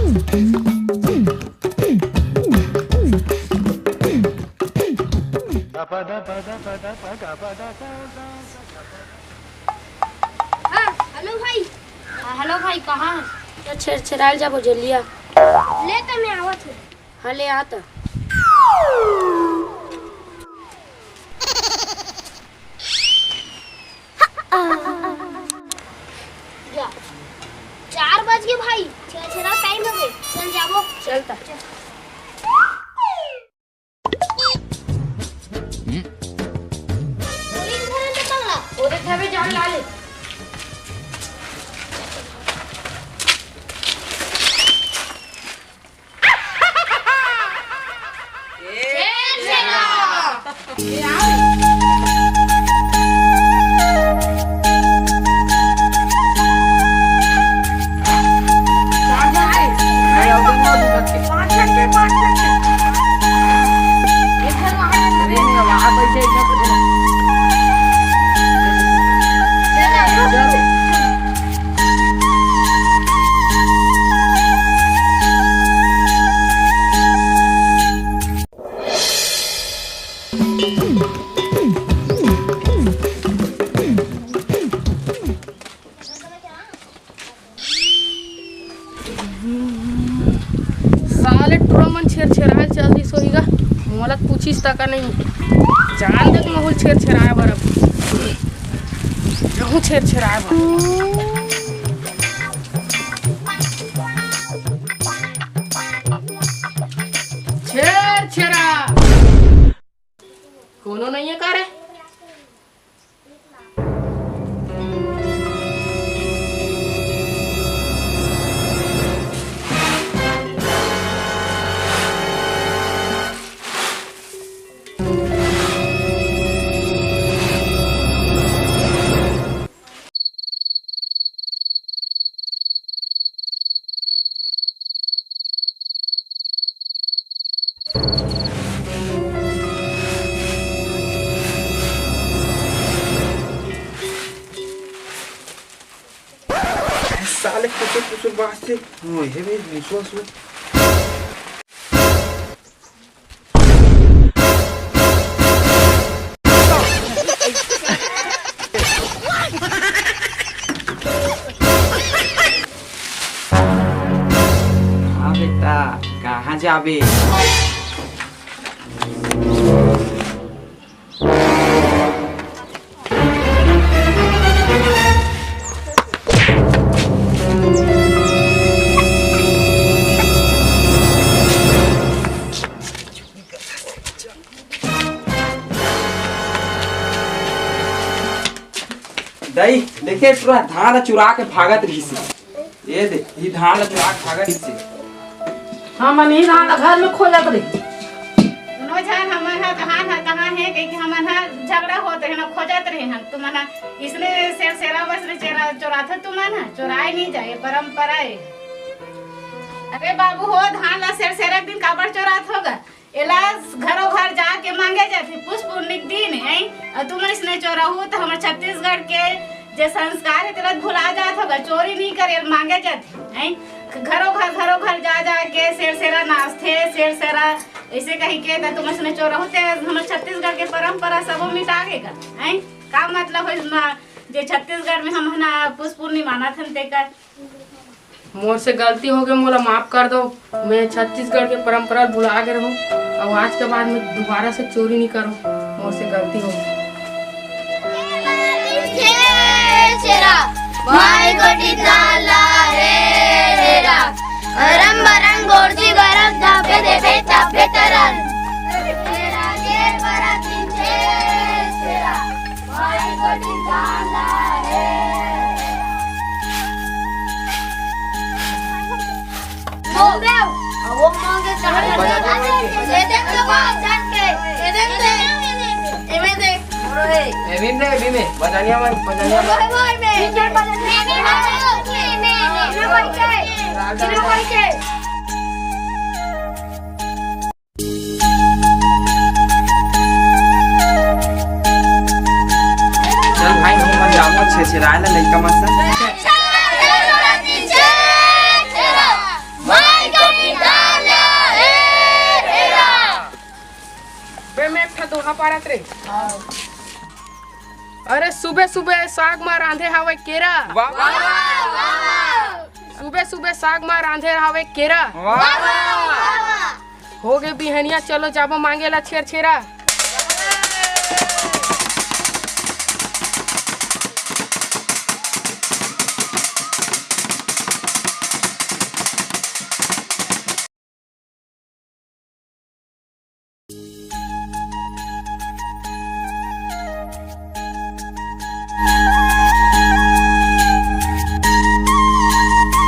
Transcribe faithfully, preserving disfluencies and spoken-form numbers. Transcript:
हाँ, हेलो भाई। हाँ, हेलो भाई, कहाँ है? तो छेरछेराल जाबो जल्दिया। ले तो मैं आवत हूँ। हाँ, ले आ तो। जा। चार बज गए भाई, छेरछेरा टाइम हो गए, चल जाबो। चल ता। चल। हम्म। गोली धरे ले पगला। ओदे धरे जान ला ले। साले टुरा मन छेरछेराए चल दिस होही गा, मोला पूछिस तक नहीं। जान दे महूँ ल छेरछेराए बर, अब महूँ छेरछेराए बर। छेरछेरा कोनो नहीं है का रे? साले कुसुर कुसुर बात से। ओए हे बे, मुसवा सुआ। हाँ बेटा, कहाँ जाबे? दई, देखे टुरा धान ला चुरा के भागत रहिस हे। ये दे, ये धान ला चुरा के भागत रहिस हे। हमन ही धान ला घर में खोजत रही। दुनों झन हमन ह धान ह कहाँ हे कहिके हमन ह झगड़ा होत रहे न, खोजत रहे हन। तुमन ह इसने सेरसेरा बस ले चेरा-, चोराथो तुमन ह, चोराए नहीं जाए, परंपरा हे। अरे बाबू हो, धान ला सेरसेरा के दिन काबर चोराथो गा? एला घरो घर जाके मांगे जाथे, पुस पुन्नी के दिन, हैं? अउ तुमन इसने चोराहू, त हमर छत्तीसगढ़ के जे संस्कार हे, तेला भुला जात होगा, चोरी नहीं करे, एला मांगे जाथे, हैं? घरो घर, घरो घर जा जा के सेरसेरा नाचथे, सेरसेरा ऐसे कही के, त तुमन इसने चोराहू, ते हमर छत्तीसगढ़ के परंपरा सबो मिटा गे का, हैं? का मतलब हे इस मा-, जे छत्तीसगढ़ में हम है ना पुस पुन्नी मानत हन, तेकर मोर से गलती हो गे, मोला माफ कर दो। मैं छत्तीसगढ़ के परंपरा भुला गे रहूं, अउ आज के बाद मैं दोबारा से चोरी नहीं करूं। मोर से गलती हो गे। छेरा, माई गोटी ताला हे डेरा, अरम बरम गोरती बरम तापे देबे तापे तरन। छेरा के बरत दिन छे छेरा। एमे दे, एमे दे। बजानिया मन, बजानिया मन। चल भाई, हम मन जाबो छेरछेराए ला लइका मन से। अरे, सुबह सुबह साग मा रांधे हावय केरा। वाह, वाह, वाह। सुबह सुबह साग मा रांधे हावय केरा। वाह, वाह, वाह। होगे बिहनिया, चलो जाबो मांगे ला छेरछेरा।